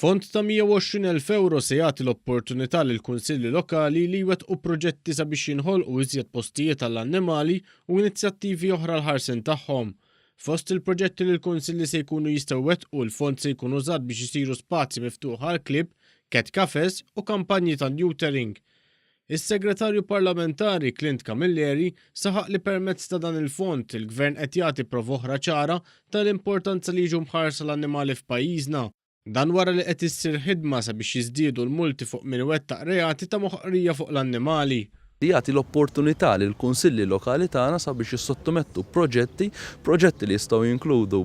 Fond ta' 120,000 ewro se jagħti l-opportunità lill-kunsilli lokali li jwettqu proġetti sabiex jinħolqu iżjed postijiet għall-annimali u inizjattivi oħra għall-ħarsien tagħhom. Fost il-proġetti li l-kunsilli se jkunu jistgħu jwettqu l-fond se jkun użat biex isiru spazji miftuħa għall-klieb, cat cafes u kampanji ta' neutering. Is-Segretarju Parlamentari Clint Camilleri saħaq li permezz ta' dan il-fond, il-Gvern qed jagħti prova oħra ċara tal-importanza li jiġu mħarsa l-annimali f'pajjiżna. Dan wara li qed issir ħidma sabiex jiżdiedu l-multi fuq min iwettaq reati ta' moħqrija fuq l-annimali. Li jagħti l-opportunità lill-kunsilli lokali tagħna sabiex jissottomettu proġetti, proġetti li jistgħu jinkludu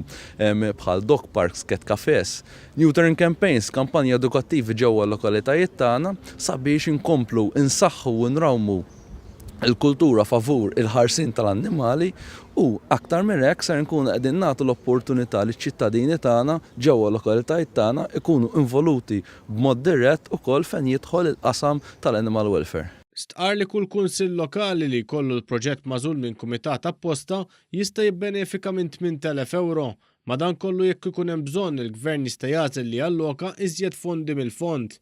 bħal dog parks, cat cafes, Neutering campaigns, kampanji edukattivi ġewwa l-lokalitajiet tagħna sabiex inkomplu nsaħħu u nrawmu l-kultura favur il-ħarsien tal-annimali u aktar minn hekk ser inkunu qegħdin nagħtu l-opportunità liċ-ċittadini tagħna ġewwa l-lokalitajiet tagħna jkunu involuti b'mod dirett ukoll fejn jidħol il-qasam tal-animal welfare. Stqarr li kull kunsill lokali li jkollu l-proġett magħżul minn kumitat apposta jista' jibbenefika minn 8,000 ewro Madankollu jekk ikun hemm bżonn il-Gvern jista' jagħżel li jalloka iżjed fondi mill-fond.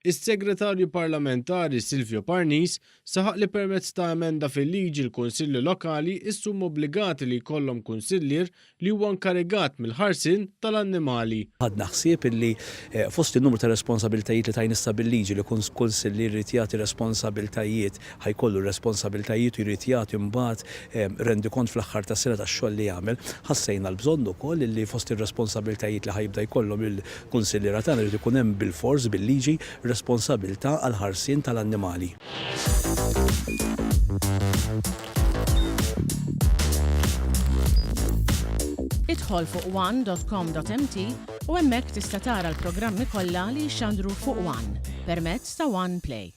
Is-Segretarju Parlamentari Silvio Parnis saħaq li permezz ta' emenda fil-liġi l-Kunsilli Lokali issa huma obbligati li jkollhom kunsillier li huwa inkarigat mill-ħarsien tal-annimali. Ħadna ħsieb illi fost in-numru ta' responsabilitajiet li tajna issa bil-liġi li kull kunsillier irid jagħti responsabiltajiet ħa jkollu r-responsabiltajiet u jrid jagħti mbagħad rendikont fl-aħħar tas-sena tax-xogħol li jagħmel. Ħassejna l-bżonn ukoll li fost ir-responsabiltajiet li ħa jibda jkollhom il-kunsilliera tagħna jrid ikun hemm bilfors bil-liġi responsabilità għall-ħarsien tal-annimali. Idħol fuq one.com.mt u hemmhekk tista' tara l-programmi kollha li jixxandru fuq One permezz ta' One Play.